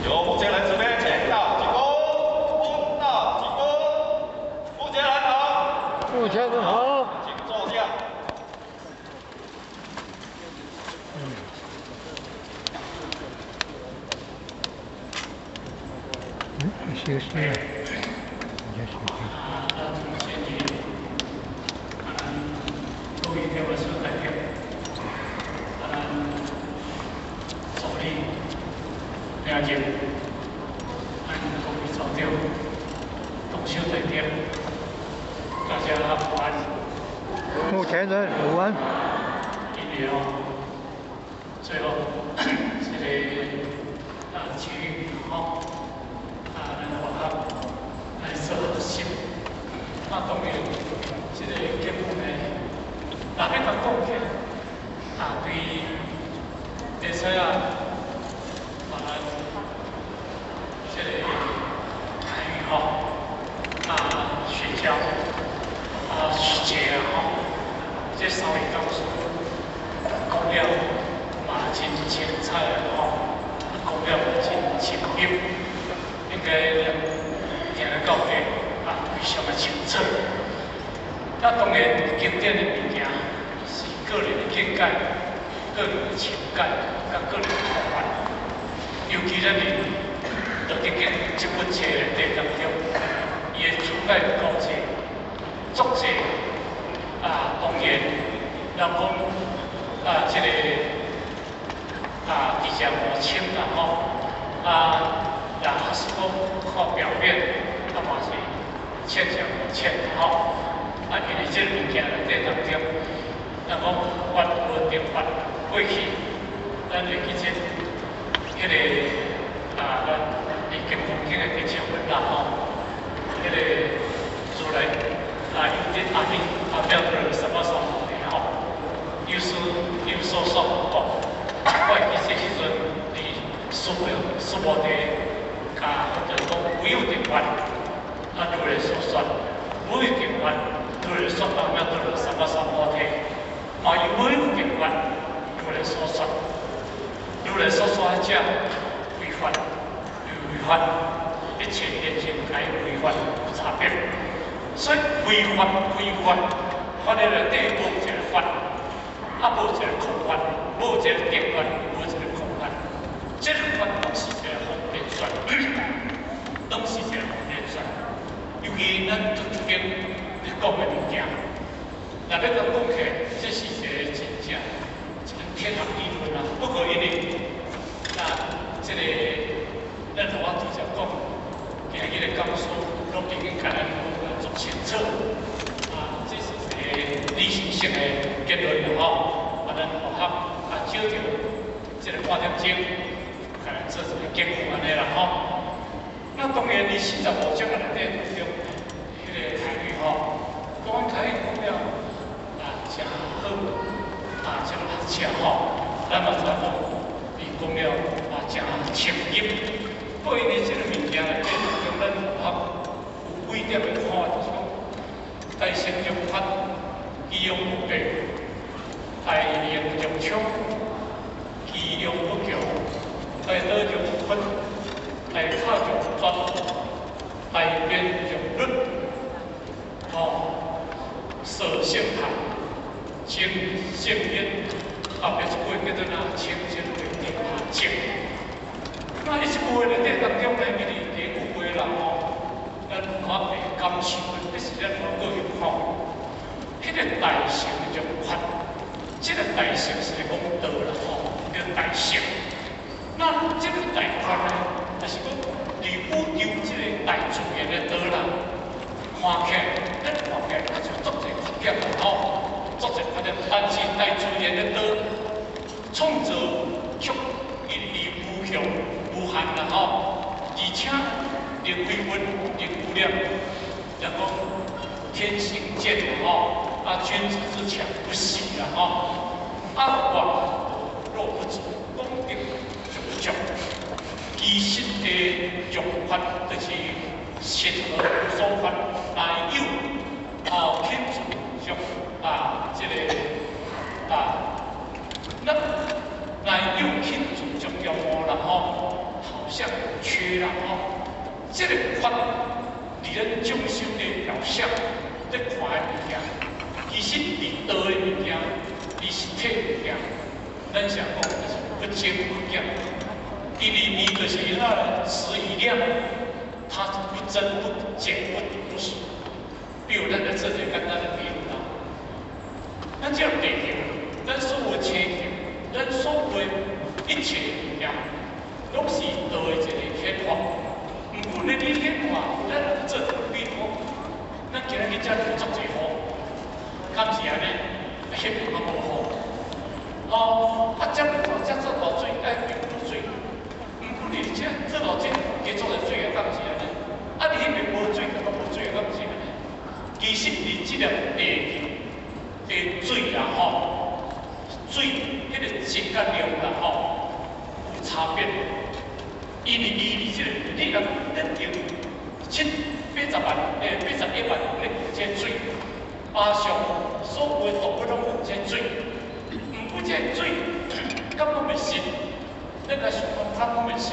由目前人这邊前到鞠躬，中到鞠躬。目前人好，目前人好，請坐下。嗯，休息了，休息。各位台灣小代表，咱助理、領袖，咱各位組長、同小代表，大家午安。目前的午安。今日哦，最後這個啊，區域吼，啊，咱學校來做學習。啊，當然，這個結果呢，若欲共講起來，啊，對，會使啊，啊，咱這個台語吼，啊，學教，啊，學姐啊吼，這三位講師講了嘛真精彩吼，講了嘛真深入，應該聽得到的啊，非常的清楚。那當然，經典的物件是個人的見解、個人的情感、佮個人的看法。尤其咱佇道德經這本冊內底當中，伊的出解有夠濟，足濟啊，當然，人講啊，這個啊，直接無清啦吼，啊，若是講看表面，啊嘛是淺者無淺吼。啊，因為這個物件內底當中，人講法無定法，過去咱會記得彼個啊，咱佇金剛經的第七分啦吼，彼個如來啊，有佇阿彌阿彌陀佛三藐三菩提吼，有說有所說講，我會記這時陣佇須菩須菩提共佛陀講無有定法，啊，如來所說無有定法。如來說阿彌陀佛三藐三菩提，嘛有無有定法，如來所說，如來所說者非法，非法，一切現行皆非法有差別，所以非法非法，法的內底無一個法，啊無一個空法，無一個定法，無一個空法，這個法攏是一個方便說，攏是一個方便說，尤其咱讀經。講的物件，若欲共講起來，這是一個真正一個天堂理論啊。不過因為啊，這個咱同我直接講，今日的講師攏已經共咱做清楚啊，這是一個理性性的結論啦吼。啊，咱學校啊，照著這個半點鐘，共咱做一個結論按呢啦吼。那當然，佇45章內底當中，彼個台語吼。講台語講了啊，誠好啊，誠學車吼，咱嘛知講，伊講了啊，誠深入。過因為這個物件內底當中，咱學校有幾點的看法，就是講大乘用法，其用不變；大能用昌，其用不強；大道用分，大卡用絕，大辯用律，吼。捨聖行，清聖因，後壁一句叫做哪？清淨為定淨。那伊這句話內底當中呢，伊佇第一句話啦吼，咱有可會感受的，這是咱過去看，彼個大乘用法，這個大乘是講道啦吼，叫大乘。那這個大法呢，就是講佇宇宙這個大自然的道啦。看起來，咱看起來，它就足濟缺點吼，足濟缺點。但是大自然的道創造卻伊伊無窮無限啦吼，而且能微分，能污染，人講天行健吼，啊君子之強不息啦吼，啊往若不足，功德就不足。其實的用法就是實何有所法，來有啊品質上啊這個啊，那來有品質上業務啦吼，好像啦吼。這個法佇咱眾生的表象咧看的物件，其實佇道的物件，佇實體物件，咱想講就是不增不減，因為伊就是那質與量，它是不增不減不不失。比如咱來做一個簡單的比喻啦，咱這個地球，咱所有星球，咱所有一切物件，攏是道的一個顯化。毋過咧，你顯化，咱來做一個比喻，咱今日去遮有足濟雨，敢是按呢？彼邊攏無雨。哦，啊，遮遮做落水，愛變無水。毋過你遮做落水，加做個水啊，敢是按呢？啊，你彼邊無水，敢無水啊，敢是按呢？其實佇這粒地球的水啦吼，水彼個質佮量啦吼，有差別。因為伊佇這個，你若講咱用七八十萬，81萬咧這水，馬上所有的動物攏用這水。毋過這水敢攏袂濕，咱來想講敢攏袂濕。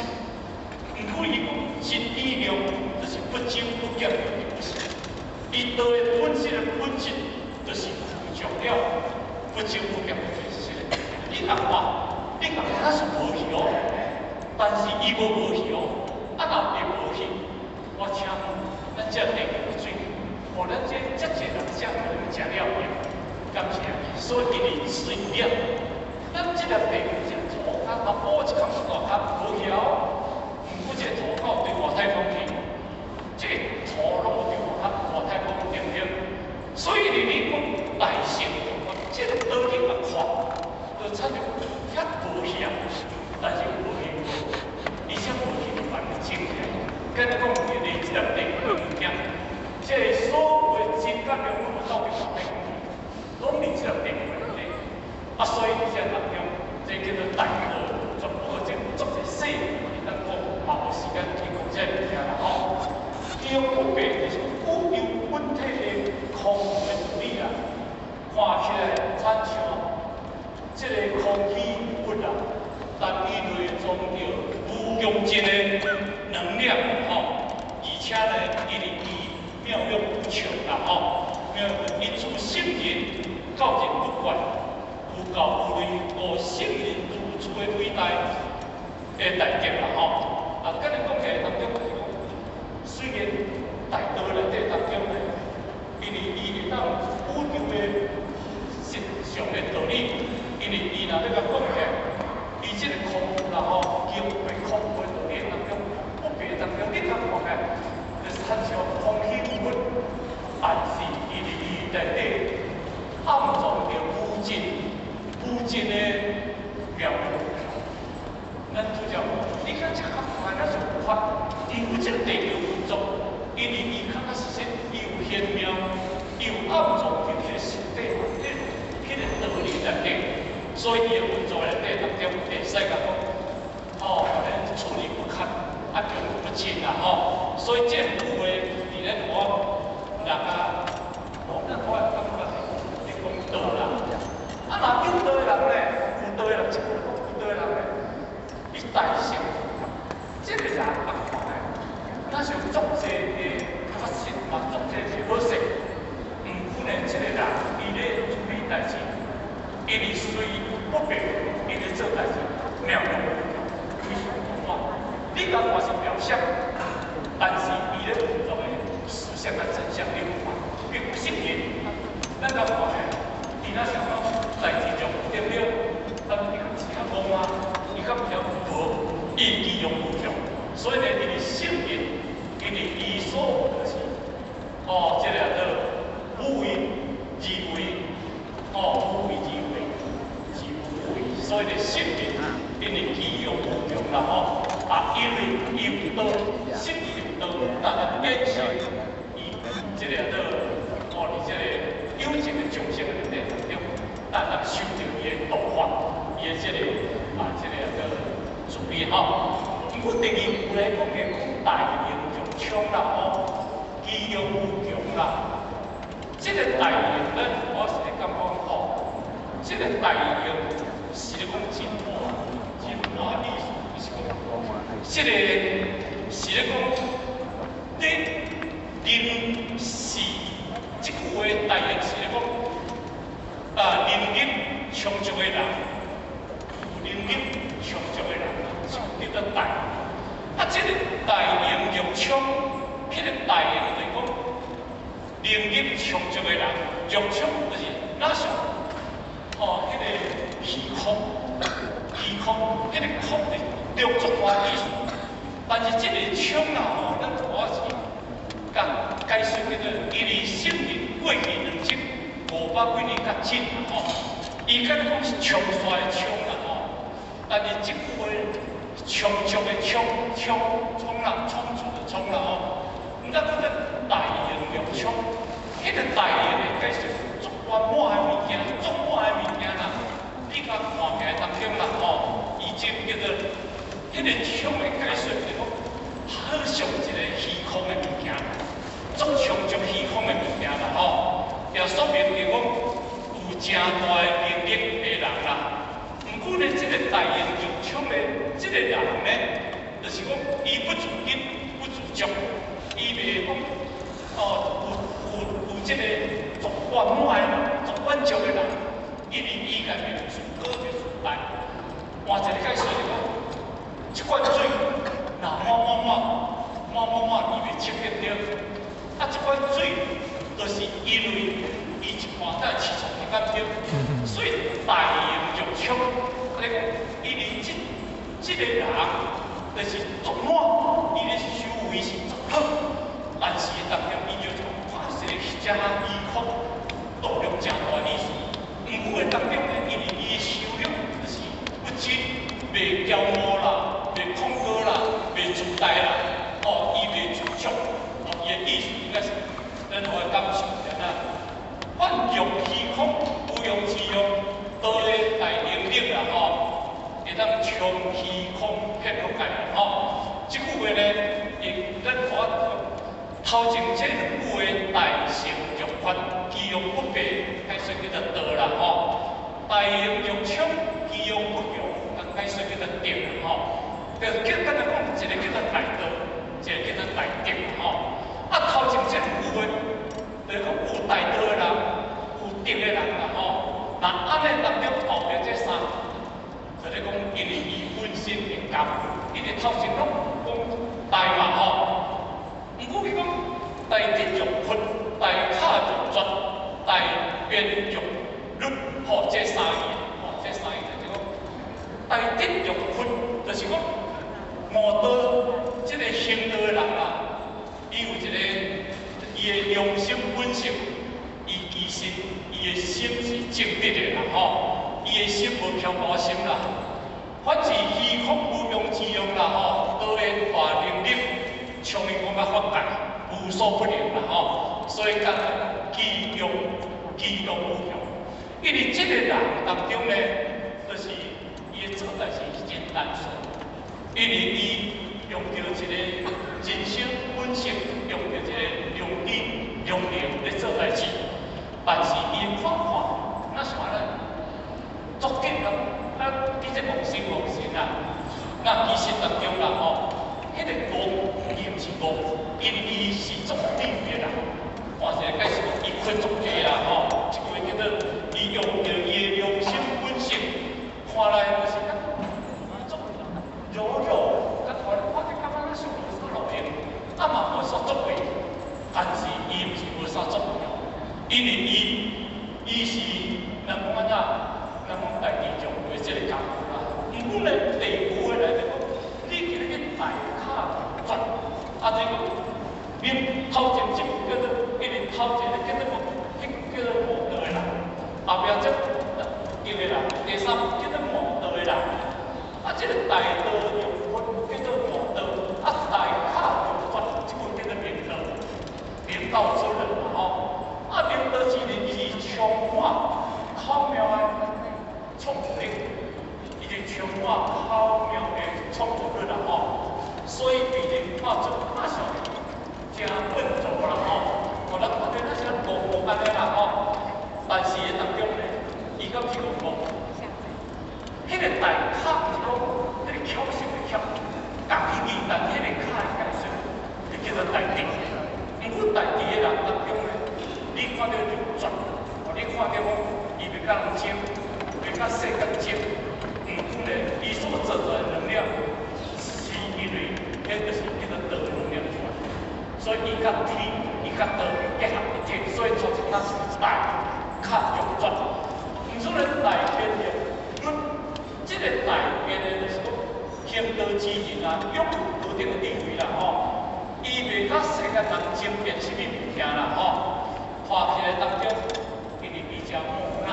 毋過伊講質與量，就是不增不減的不是。伊道的本質的本質，就是具足了不增不減的就是。你共看，你共看，是無去哦，但是伊無無去哦。啊，若會無去，我請問，咱這地球的水，予咱這遮濟人食可能食了未？敢是按呢？所以伊是質與量。咱這粒地球這塗跤，啊，烏一空大跤無去哦。毋過這塗到對外太空去，這塗攏對外太空，對毋對？所以你講大乘，這個道理一看，就親像遐無去啊，但是無去，伊才無去把伊整起來。敢若講伊這粒地球的物件，這個所有的質佮量攏有走佇外太空去，攏佇這粒地球內底。啊，所以這當中，這叫做大道，全部這足濟細，會當講嘛無時間去講這個物件啦吼。其中不白就是宇宙本體的空無的道理啦，看起來親像這個空虛無物啦，但伊內裝著無窮盡的能量吼，而且呢，伊是伊妙用無窮啦吼，妙用伊自聖人到人不怪，有教無類，悟聖人如此的偉大的大德啦吼。啊，今日講起來當中就是講，雖然大道內底當中呢，因為伊會當宇宙的實相的道理，因為伊若欲共講起來，伊這個空無啦吼，經過空無的道理當中，不白當中，你通看起來，就是親像空虛無物，但是伊佇伊內底暗藏著無盡無盡的妙用。咱拄則講，你看這較看咱是有法，伊有這個地球運作，因為伊確確實實，伊有玄妙，伊有暗藏佇彼個實體內底，彼個道理內底，所以伊的運作內底當中會使共講，哦，予咱處理不堪，啊，用不盡啦吼。所以這句話，佇咱我人啊，咱我會感覺是講道啦。啊，若有道的人咧，有道的人，這句講有道的人咧，伊大乘，這個人啊看咧，若是有足濟的發現嘛，足濟是好勢。毋過呢，這個人伊咧處理代誌，因為雖不白，伊咧做代誌妙用無窮，非常廣。你感覺是表象，但是伊咧運作的實相佮真相你有看，伊有聖人，咱感覺咧，伊若想講代誌上對毋對？但是伊較是較戇啊，伊較比較無，伊其用無窮，所以呢，伊是聖人，因為伊所就是，哦，這個叫無為而為，哦，無為而為，是無為，所以呢，聖人因為其用無窮啦吼，啊，因為伊有道，聖人有道，但係顯現伊這個叫哦，佇這個有情的眾生內底當中，但係受著伊的度化，伊的這個啊，這個叫處理吼。毋過第二句來講嘅講大用就充啦吼，其用無窮啦。這個大用咱我是咧感覺吼，這個大用是咧講真話，真話意思就是講，這個是咧講你人是這句話大意是咧講啊，能力充足的人，有能力充足的人就叫做大。啊，這個大能玉聰，彼個大能就是講能力充足的人，玉聰就是哪像哦，彼個虛空，虛空，彼個空是著足大意思。但是這個聰啊吼，咱我是共解釋叫做，因為聖人過去2500幾年較緊吼，伊敢若講是衝煞的衝啦吼，但是這句話充足的充充充啦，充足的充啦吼，毋知叫做大能玉聰，彼個大能的解釋足圓滿的物件，足滿的物件啦，你共看起來當中啦吼，伊這叫做彼個聰的解釋是講，好像一個虛空的物件，足充足虛空的物件啦吼，也說明就講有誠大的能力的人啦。毋過呢，這個大能玉聰的這個人呢，就是講伊不自給，不自足，伊袂講哦有這個足圓滿的、足滿足的人，因為伊家己自高就自大。換一個解釋就講，這罐水若滿滿滿滿滿滿，伊袂測得著。啊，這罐水就是因為伊一半才七十一敢對，所以大能玉聰，你講因為這個人就是足滿，伊的修為是足好，但是當中伊就看是個真虛空，度量誠大意思。毋過當中呢，因為伊的修養就是不精，袂驕傲啦，袂恐高啦，袂自大啦，哦，伊袂自足，哦，伊的意思應該是咱有的感受是按怎？泛用虛空，無用之用，道的大能力啦，吼，會當衝虛空遍覆蓋啦，吼。這句話呢，會咱看頭前這兩句話大乘欲法，其用不白，解說叫做道啦，吼。大能玉聰，其用不強，解說叫做德啦，吼。就叫敢若講，一個叫做大道，一個叫做大德，吼。啊，頭前這兩句話，就是講有大道的人，有德的人啦，吼。那按呢當中後壁這三句，就是講因為伊本身的功夫，因為頭前攏講大嘛，吼。毋過伊講大智若佛，大卡若絕，大辯若律，吼，這三義，吼，這三義就是講大智若佛，就是講悟道這個行道的人啊，伊有一個伊的良心本性，伊其實伊的心是正直的啦，吼，伊的心無飄忽心啦，反是虛空無用之用啦，吼，道的大能力，像伊講甲法界無所不能啦，吼，所以講其用無窮。因為這個人當中呢，就是伊的做代誌是真單純，因為伊用著一個人生本性，用著一個良知良能咧做代誌，但是伊看看，那是按呢？足緊啊，啊，你這戇心戇神啊，那其實當中啦吼，彼個戇伊毋是戇，因為伊是足智的人。換一個解釋，伊困足濟啦吼，這句話叫做伊用著伊的良心本性，看來就是較足柔弱，較看看這感覺咱像無啥路用，啊嘛無啥作為，但是伊毋是無啥作為，因為伊是人講按怎，人講大地上的這個功夫啦。毋過呢，第二句話來講，你今日去大卡轉，啊，就是講，恁頭前這叫做，因為頭前的叫做無，彼叫做悟道的人，後壁這一個人，第三叫做悟道的人，啊，這個大道用佛叫做悟道，啊，大卡用轉，這個叫做明道，明道之人嘛吼，啊，明道之人伊是充滿巧妙的創造力，伊是充滿巧妙的創造力啦吼，所以被人看做阿像誠笨拙啦吼，哦，咱看著那像戇戇按呢啦吼，但是當中呢，伊敢是戇戇？彼個大卡是講，彼個巧心的巧，共彼字，但彼個卡的解釋，佮天，伊佮道結合一體，所以造成咱是大較用轉。毋說咧大變用論，這個大變的就是講行道之人啊，擁有高等的智慧啦吼。伊袂佮世間人爭辯啥物物件啦吼。看起來當中，因為伊誠木訥，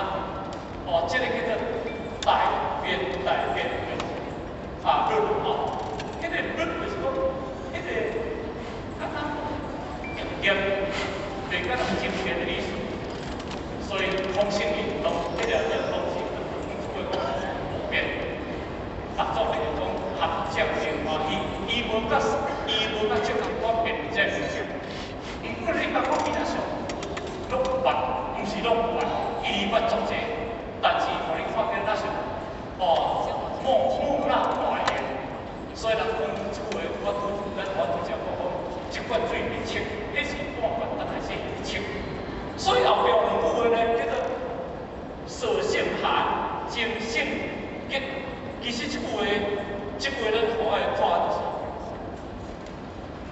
哦，這個叫做大變用啊論吼。彼個論就是講，彼個敢若硬硬袂佮人爭辯的意思。所以空性運動，彼個叫空性運動，講無變。六祖就是講合掌淨歡喜，伊無佮這個轉變這物件。毋過你感覺伊若像攏捌，毋是攏捌，伊捌做者，但是予你看見那是哦木訥寡言。所以人講這句話，咱我拄才講講，一罐水袂清，彼是半罐，但還是會清。所以後壁兩句話呢，叫做色性寒，精性激。其實這句話，這句話咱好愛看就是，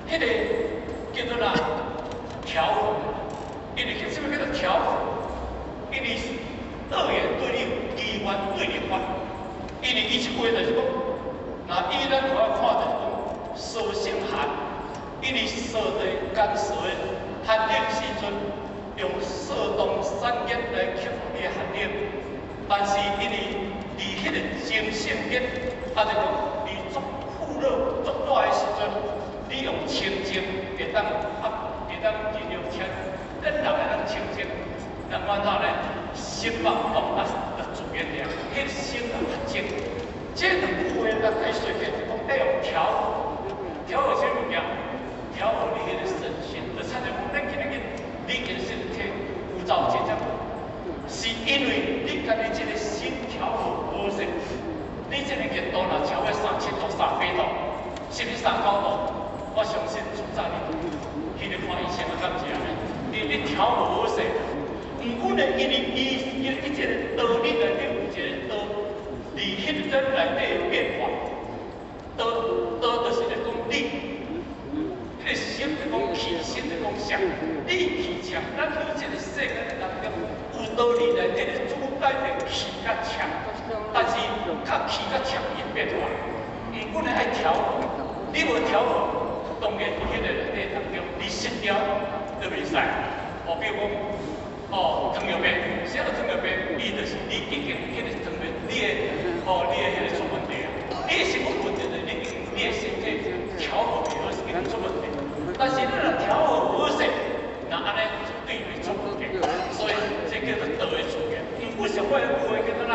彼個叫做哪調和，因為什麼叫做調和？因為是二元對立、二元對立法。因為伊這句話就是講，若以咱好愛看就是講，色性寒，因為色的乾燥的寒冷時陣，用雪凍散熱來克服你的寒冷，但是因為佇彼個精性熱，啊，就講佇足酷熱、足熱的時陣，你用清淨會當啊，會當盡量清。咱人會當清淨，人按怎呢？心嘛動啊，就自然爾，彼個心啊較靜。這兩句話咱解說起來就講愛用調和，調和啥物件？調和你彼個身心，就親像講咱今日你今日身體有走真正是因為你家己這個心調和無勢，你這個熱度若超過37度、38度，甚至39度，我相信出早你去咧看醫生啊，敢是按呢？你調無好勢，毋過呢，因為伊這個道理內底有一個道，佇彼個陣內底的變化，道道就是咧講理，彼個心就講氣，心就講相，理氣相，咱佇這個世間的當中，有道理內底的主改變氣佮相，但是較氣佮相會變化，毋過呢愛調和，你無調和，當然佇彼個內底當中，你失調就袂使。哦，比如講，哦，糖尿病，啥叫糖尿病？伊就是你已經彼個糖尿，你的彼個出問題啊。你的身體問題就是你的身體調和袂好，是已經出問題。但是你若調和好勢，那按呢絕對袂出問題。所以這叫做道的出現。毋過上尾一句話叫做哪？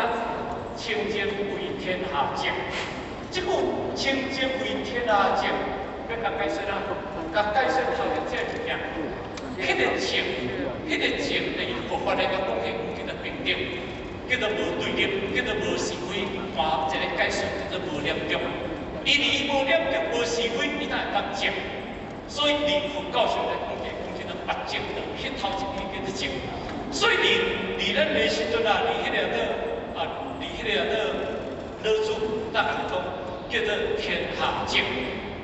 清淨為天下正。這句清淨為天下正，欲共解釋啦，共解釋學的這物件。彼個淨，彼個淨，就是佛法來講講起有叫做平等，叫做無對立，叫做無是非。換一個解釋叫做無念著。因為伊無念著、無是非，伊才會當淨。所以佇佛教上來講起，講叫做八正道，彼頭一個叫做淨。所以佇咱的時陣啊，佇彼個啊，佇彼個老子，咱來講叫做天下正。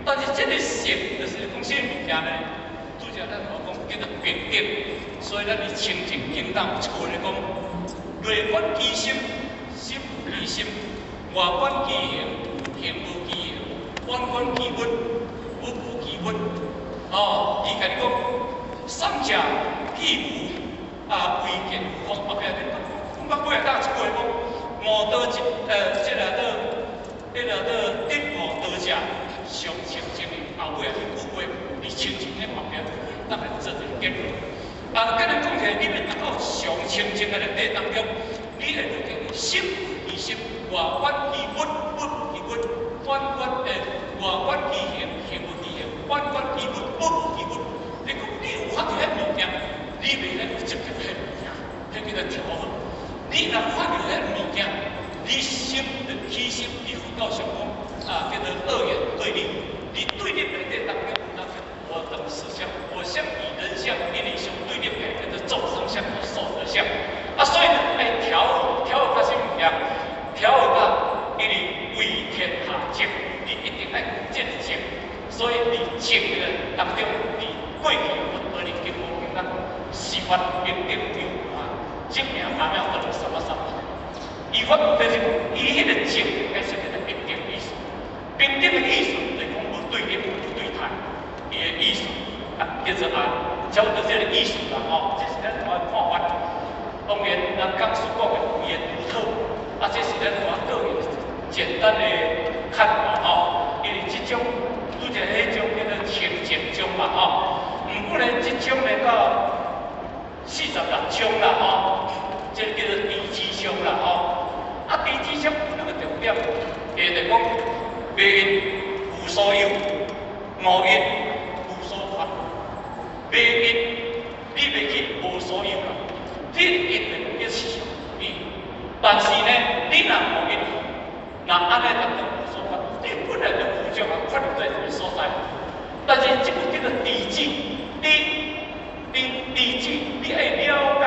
但是這個聖就是講啥物件呢？拄才咱頭講叫做平等，所以咱佇清淨經當有一句話講：內觀其心，心無其心；外觀其形，形無其形；遠觀其物，物無其物。哦，伊共你講，三者譬如啊，唯見有風。後壁你講講到尾啊，一句話講：悟道一這個做，彼個做得悟道者，常清淨的。後尾啊，彼句話佇清淨的後壁，咱來做一個結論。啊，今日講起來，你欲達到上清淨的內底當中，你會落去心無其心，外觀其物，物無其物；遠觀外觀其形，形無其形；遠觀其物，物無其物。你講你有發著彼物件，你袂使去執著彼物件，彼叫做調和。你若看著彼物件，你心就起心，佇佛教上講啊，叫做二元對立。佇對立內底當中，有那我等四相，我相與人相，因為相對立的叫做眾生相與壽者相。啊，所以呢，愛調和，調和到啥物件？調和到因為為天下正，你一定愛這個正。所以佇正的當中，佇過去佛陀佇金剛經咱是法平等有啊，證明阿彌陀佛什麼什麼。伊法就是伊彼個證，解釋叫做平等意思。平等的意思就是講無對立、無對待，伊的意思啊叫做啊，差不多這个意思啦吼。這是咱台灣看法。當然，咱講師講的有伊的獨特，啊，這是咱台灣個人簡單的看法吼。因為這種拄則彼種叫做清淨宗嘛吼。毋過呢，這種呢到46種啦吼，這個叫做低級相啦吼。啊，低級相有兩個重點，一個就講迷因無所有，悟因無所缺。迷因你袂去無所有啦，你因就叫是你，但是呢，你若悟因，若按呢當中無所缺，你本來就有種啊，缺入在一个所在。但是這個叫做知止，你知止，你愛了解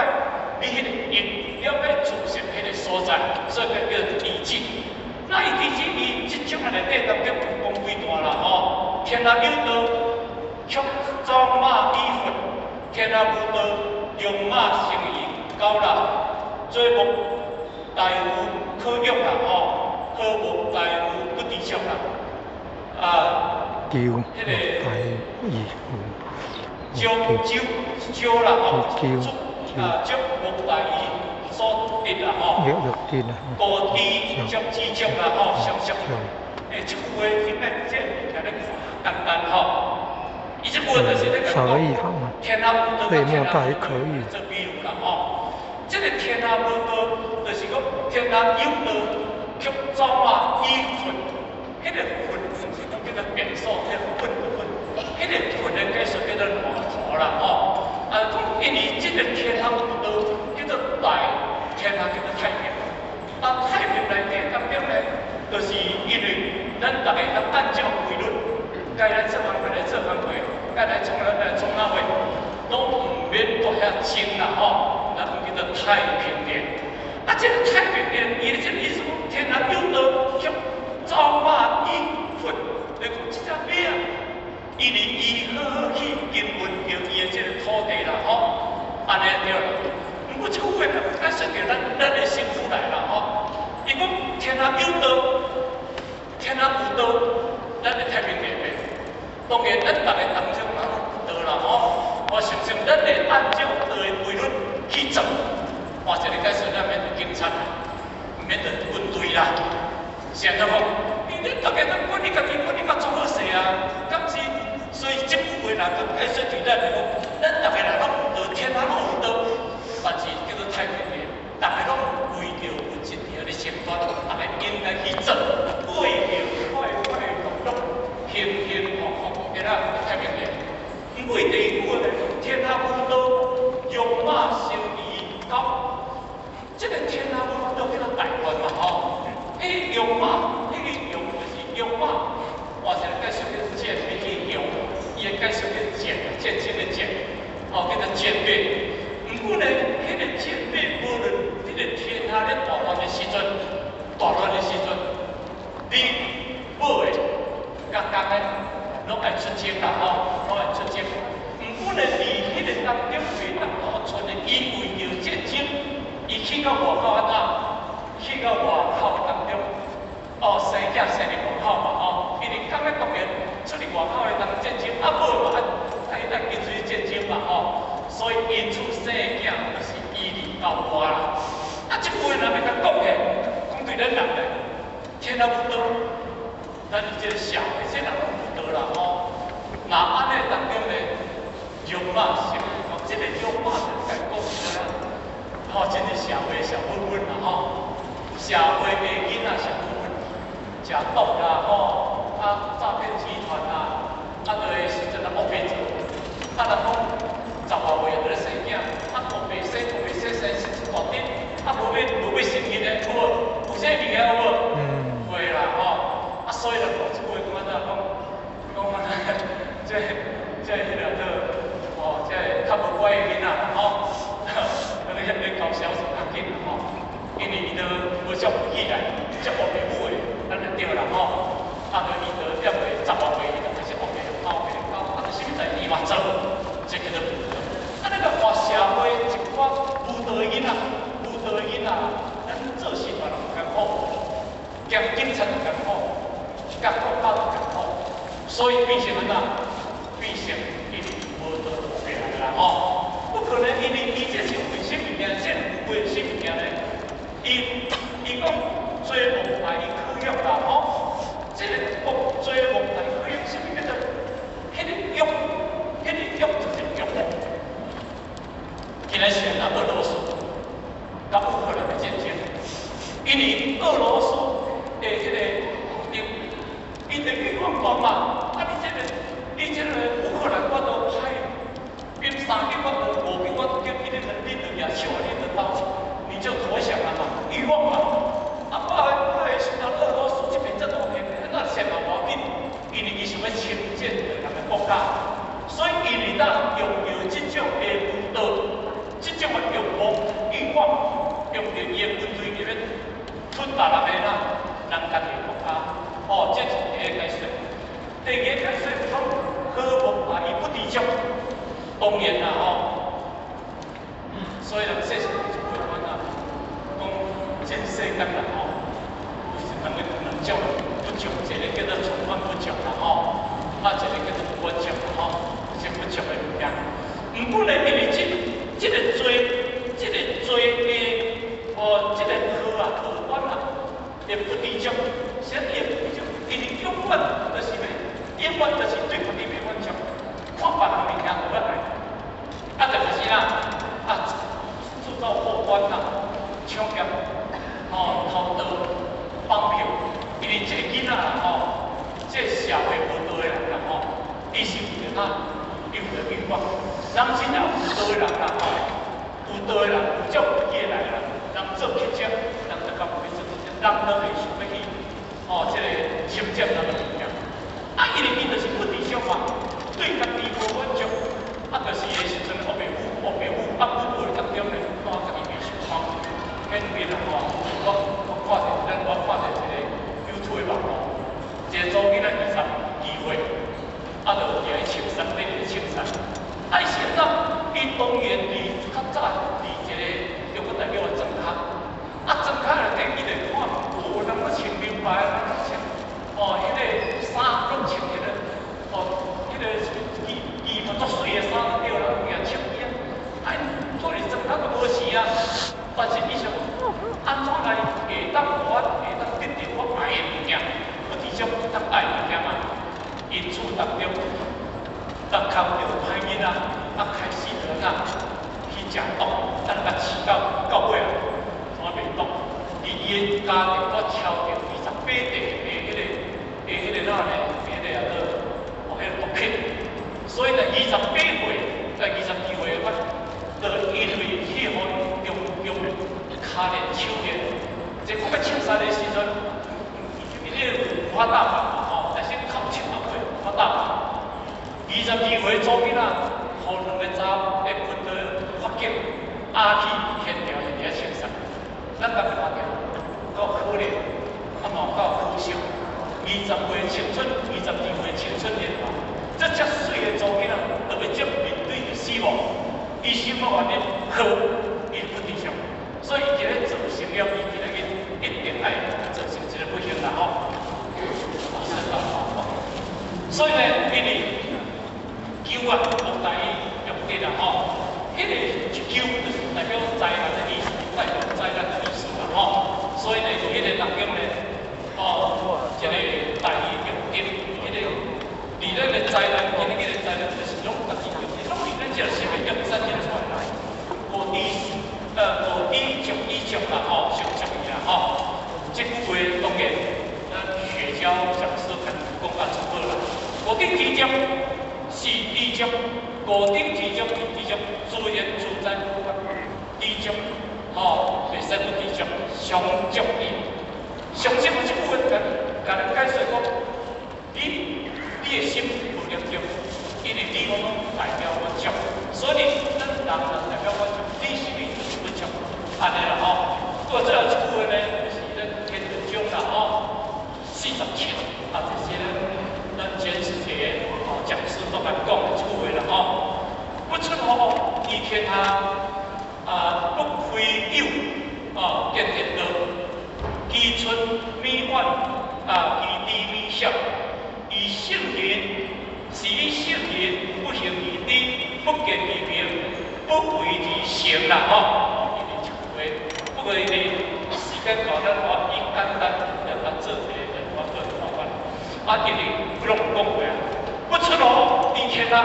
你彼个因，了解自性彼个所在，所以叫做知止。那伊知止，伊這種內底當中有講幾段啦吼，天下有道，卻走馬以糞；天下無道，戎馬生於狗啦。做莫大有可欲啦吼，好莫大有不知足啦。啊，丟彼个大意少少少啦吼，少啊，足莫大於所得啦吼。欲欲見啊，高低足知足啦吼，相相。欸，這句話應該這物件咧看簡單吼。伊這句話就是咧講天下無道，天下無道做比喻啦吼。這个天下無道，就是講天下有道，卻走馬以糞。彼个糞毋是講叫做便所，彼个糞的糞，彼个糞的解說叫做爛土啦吼。啊，講因為這个天下無道叫做大天下叫做太平。啊，太平內底當中呢，就是因為咱逐个通按照規律，該來做工課來做工課，該來創哪來創哪貨，攏毋免蹛遐爭啦吼。咱叫做太平殿。啊，這个太平殿，伊的這个意思講，天下有道，卻走馬以糞。你講這隻馬啊，因為伊好好去經營著伊的這个土地啦吼，按呢對啦。毋過這句話解釋著咱的身軀來啦吼。伊講天下有道，天下無道，咱的太平殿袂。當然，咱逐个當中嘛有道啦吼。我相信咱會按照道的規律去做，換一個解釋，咱免著警察，毋免著軍隊啦。是按怎講？因為咱逐个都管你家己，管你較做好勢啊。敢是？所以這句話若閣解釋對咱來講，咱逐个人攏有道，天下攏有道，但是叫做太平殿，逐个攏為著物質佇遐咧承擔，逐个應該去做，過著快快樂樂、幸幸福福的啦太平殿。毋過第二句話咧，天下無道，戎馬生於狗。這个天下無道叫做大亂嘛吼。彼個戎馬，彼個戎就是戎馬，換一個解釋叫戰馬去戎，伊的解釋叫戰，戰爭的戰，哦，叫做戰馬。毋過呢，彼个戰馬無論彼個天下咧大亂的時陣，大亂的時陣，你母的佮公的攏愛出征啦吼，攏愛出征。毋過呢，佇彼个當中袂當出的，伊為著戰爭，伊去到外口按怎？去到外口當中，哦，生囝生佇外口嘛吼，因為公的當然出去外口的當戰爭，啊母嘛愛愛愛跟隨戰爭嘛吼，所以因此生囝就是伊佇狗外啦。啊，這句話若欲共講起，講對咱人來，天下無道，咱是這個社會，這人攏有道啦吼。若按呢當中呢，戎馬生，這个戎馬就該講啥？吼，這個社會小混混啦吼。社會的囡仔小混混，食毒啦吼，啊詐騙集團啦，啊就的時陣啊烏白做，啊人講十外歲就咧生囝，啊烏白生烏白生生生一大堆，啊無欲承認的，有無？有這物件有無？嗯。會啦吼，啊所以就講這句話講按怎講？講按怎？這彼个做，哦，這較無乖的囡仔啦吼，啊你遐咧搞銷售較緊啦吼。因為伊都無照顧起來，照顧爸母的，按呢對啦吼。啊，就伊就抑袂十外歲，伊就開始烏白哭白哭，啊，就啥物代誌嘛做。句話是啥物件呢？伊講追夢大伊可欲啦吼，這個講追夢大可欲，啥物叫做？彼個欲，彼個欲就是欲望。今仔是按怎俄羅斯佮烏克蘭的戰爭，因為俄羅斯的彼個普丁，伊的欲望大嘛，啊你這個烏克蘭我都派兵3億，我都5兵，我都叫你們你就舉手，你就投，你就投降了嘛，欲望嘛。啊，我會想到俄羅斯這邊這大片，那錢嘛無要緊，因為伊想欲侵佔別人的國家，所以因為當用著這種的武道，這種的欲望、欲望，用著伊的軍隊入去吞別人的啦，人家己的國家，哦，這是第一個解說。第二個解說講，好夢啊，伊不知足，當然啦吼。所以人說是一句話啊，講這世間啦吼，有兩個兩種不足，一個叫做充滿不足啦吼，啊，一個叫做不滿足啦吼，是不足的物件。毋過呢，因為這個罪，這個罪的哦，這個好啊，好阮啊，會不知足，啥物會不知足？因為永遠就是咩？永遠就是對家己袂滿足，看別人物件就欲愛，啊，就是啦，啊，製造禍端啦，搶劫，吼，偷盜、綁票，因為這個囡仔吼，這個社會無道的人啦吼，伊是為著啥？伊為著欲望。人真正有道的人啦吼，有道的人，有種有的來啦，人做乞食，人就較無去做乞食，人都袂想欲去，吼，這個侵佔人的物件。啊，因為伊就是不知足嘛，對家己無滿足，啊，就是的時陣烏白舞，烏白舞，啊，舞舞的當中咧，看家己袂受歡迎，顯變啦吼。我看著，咱我看著一個 YouTube 的網路，一個查某囡仔22歲，啊，就佇咧穿衫，咧咧穿衫。啊，伊是按怎？伊當然佇較早佇一個中國代表的莊跤，啊，莊跤內底伊就看，有人咧穿名牌，人咧穿，哦，彼個衫攏穿彼個，哦，彼個衣衣服足媠的衫對啦，伊也穿伊啊，啊，因做佇莊跤都無錢啊，但是伊想按怎來會當予我會當得著我愛的物件，不知足當愛的物件嘛，因此當中，當看著歹囡仔，啊，開始就按怎去食毒，等共飼到尾啊，怎袂毒？佇伊的家庭，我超著28塊的彼個的彼個哪呢？彼個啊做哦，彼個毒品。所以呢，28歲在22歲，我就因為去予用用跤鏈手鏈，這講欲槍殺的時陣，伊個五花大綁嘛吼，但是靠手啊過五花大綁。22歲查某囡仔，予兩個查某的軍隊法警押去現場現佇遐槍殺，咱家己看著夠可憐，啊嘛夠可惜。20歲青春，22歲青春年華，這遮媠的查某囡仔，都欲接面對著死亡，伊心無願意好，伊不知足，所以伊今日做成了，伊今日一定愛造成這個不幸啦吼。所以呢，因為鳩啊，無大伊用得啦吼，彼個鳩就是代表災難的意思，代表災難的意思啦吼。所以呢，佇彼個當中呢，哦，這個大伊用得，彼個佇咱的災難，今日的災難就是攏家己用的，攏佇咱這個心的業產生出來。無知無知足以足啦吼，上足伊啦吼。這句話當然，咱雪橇講師可能講較足好啦。五頂知足是知足，五頂知足是知足，自然自在無關。知足，吼，袂使不知足，常足伊。上少這句話，共咱解說講，你的心無念著，因為你攏代表滿足，所以咱人若代表滿足，你是毋就是滿足？按呢啦吼。過最後一句話呢，就是咱天道中啦吼，47啊，這些咱簡史鐵哦講師都敢講的這句話啦吼。不出戶以天下啊，不非有哦，見天道，其出彌遠啊，其知彌少，以聖人是以聖人不行而知，不見而明，不為而成啦吼。因為這句話，話，不過因為時間到，咱我以簡單來來做一個來我做看法。啊，因為攏有講過啊，不出戶知天啊，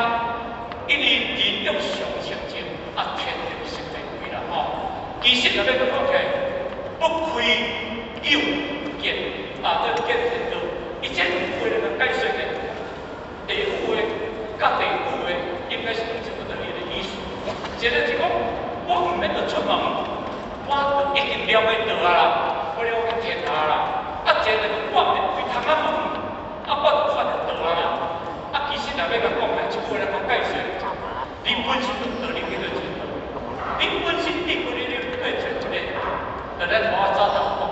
因為人欲常清淨，啊，天就實在開啦吼。其實若欲閣講起來，不開誘見啊，這見天道，伊這兩句來解釋的，第一句話佮第二句話應該是差不多伊個意思。一個是講，我毋免著出門，我就已經了解道啊啦，我了解天下啦。啊，一個就是我毋免開窗仔門，啊，我就看著道啊啦。啊，其實若欲共講咧，這句話來講解釋，你本身就道理叫做真道，你本身對過你你對做一個，就咱頭仔早頭講，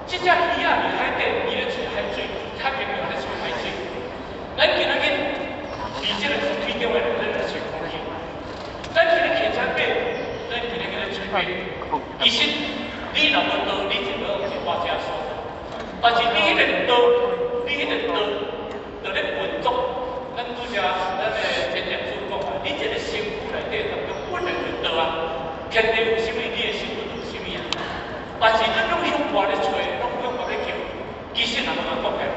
這隻魚仔佇海底，伊咧揣海水，太平洋咧揣海水。咱今仔日佇這個空氣中的，咱咧揣空氣。咱今日騎車馬，咱今日咧揣馬。其實你若無道，你就欲一活這所在。但是你彼個道，你彼個道，就咧運作。咱拄才咱的前講師講啊，你這個身軀內底當中本來就道啊，天地有啥物，你的身軀就有啥物啊。但是咱攏向外咧揣，攏向外咧求，其實若欲講起來，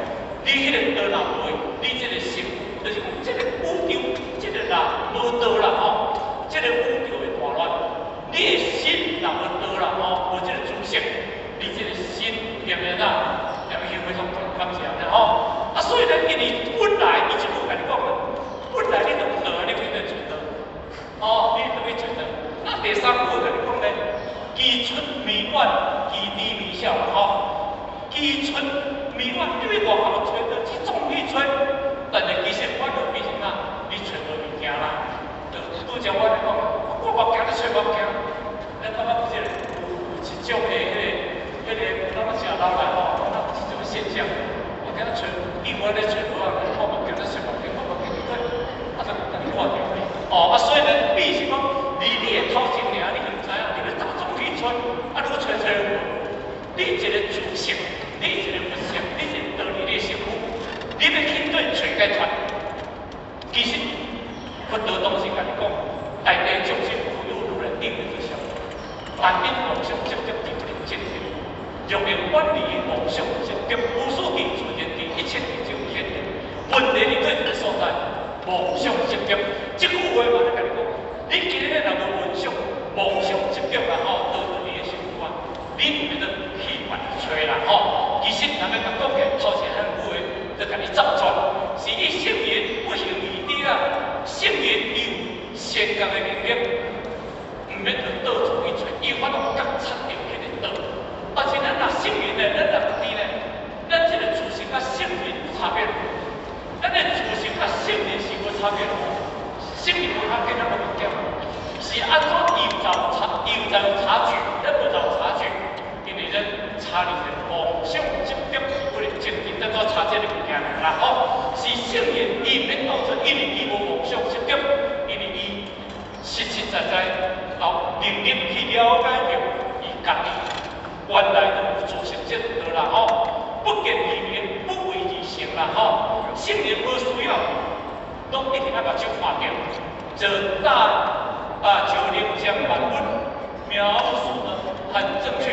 你彼個道若無，你這個身軀就是講這個宇宙，這個若無道啦吼，這個宇宙會大亂。你的心若無道啦吼，無這個知識，你這個心對毋對啊？對毋對？非常感謝啦吼。啊，所以咧，因為本來伊這句共你講啦，本來你就有道，你去佗揣道，哦，你就去揣道。那第三句共你講咧，其出彌遠，其知彌少啦吼。其出彌遠，你欲外口揣道，去總去揣，但是其實我就變成啊，你揣無物件啦。就拄才我咧講，我目鏡咧揣目鏡，咱感覺有這個有一種的彼個，咱講食老來吼，感覺有這種現象。我今日揣，伊我咧揣無啊，我目鏡咧揣目鏡，我目鏡去對，啊就共你掛掉。哦，啊所以咧，比是講，離你的頭前爾，你就毋知影，你欲走總去揣，啊愈揣揣愈無。你一個知識，你一個佛性，你一個道理，你的師父，你欲去對揣解脫。其實佛陀當時共你講，大地眾生無有如來頂的就像，但因妄想執著而不能證得。若能遠離妄想執著，無所見自然佇一切智中顯現。問題佇佗一個所在，妄想執著，這句話嘛咧共你講，你今日若無妄想，妄想執著啦吼，倒佇你的身軀啊，你毋免得去別揣啦吼。其實若欲共講起來，頭前兩句話就共你走轉，是伊聖人不行義知啊，聖人伊有先覺的能力，毋免去到處去揣，伊有法度覺察著彼個道。但是咱若聖人呢，咱若家己呢，咱這個知識佮聖人有差別。咱的知識佮聖人是無差別的。聖人無差別，咱無共點。是按怎伊有有差，伊有有差距，咱無有差距，因為咱差佇個妄想執著，不能證得，咱都差這個物件啦吼。是聖人，伊毋免當作，因為伊無妄想執著，因為伊實實在在有能力去了解著伊家己。原來就有自性這道啦吼，不見而明，不為而成啦吼。聖人無需要，攏一定愛目睭看著，這大啊就能將萬物描述得很正確。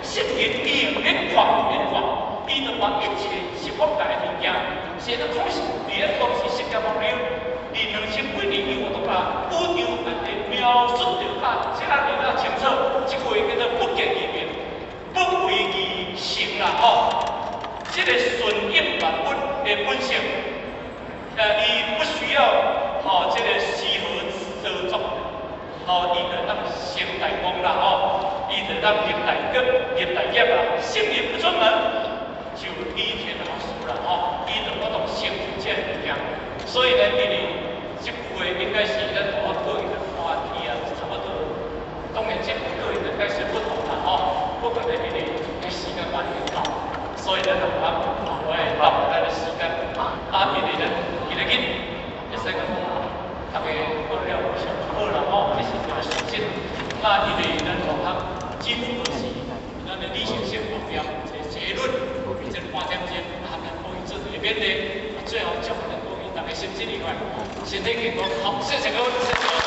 聖人伊毋免看，毋免看，伊就把一切十方界的物件，寫得空是佇咧當時釋迦牟尼佇2000幾年，伊有都把宇宙大地描述得較遮爾仔清楚。這句話叫做不見而明，不為而成啦吼。這個順應萬物的本性，伊不需要吼這個絲毫造作，吼，伊就當成大功啦吼，伊就當立大德、立大業啦。聖人不出門，就知天下事啦吼，伊就法度成就這個物件。所以呢，因為這句話應該是咱同我個人的歡喜啊，差不多。當然，這個人的解釋不同啦吼，不過呢，因為時間關係到，所以咱就較我會耽誤咱的時間。啊，因為咱今日會使講，大家講了上好啦吼，這是一個事實。那因為咱同學只不過是咱的例行性目標，一個結論，這個半點鐘，啊，咱可以做一個勉勵，最後祝福咱各位大家身體愉快，身體健康，好，謝謝各位，謝謝。